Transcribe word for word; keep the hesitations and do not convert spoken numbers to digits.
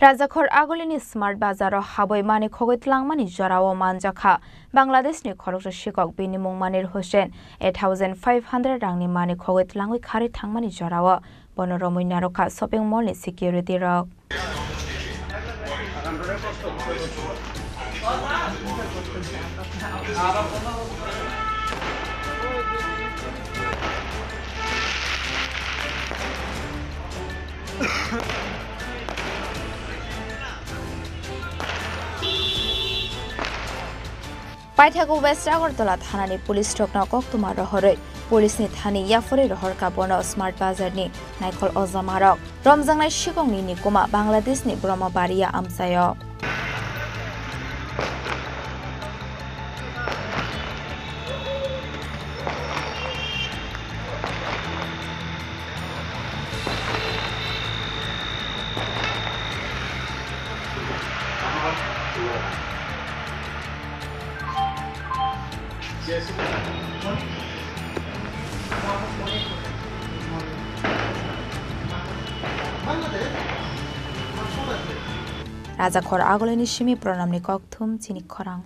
Rajakhor Agulini Smart Bazar o habwi manwi khogwi tlangmani jorao manjakha Bangladeshni khoroksa sikok, bini mung Manir Hussain, a thousand five hundred rangni manwi khogwi tlangwi kharwi thangmani jorao. Bono romwi narwkha shopping mall ni security rok. Paithago West Agartala thanani police rokno koktwma rohorwi police ni thani yapharwi rohorkha bono Smart Bazar ni naikhol ojamarok. Romjaknai sikokni nikuma Bangladesh ni Brahmabaria amchaio. Rajakhor Agulini simi Pranamni kokthum chini khorang.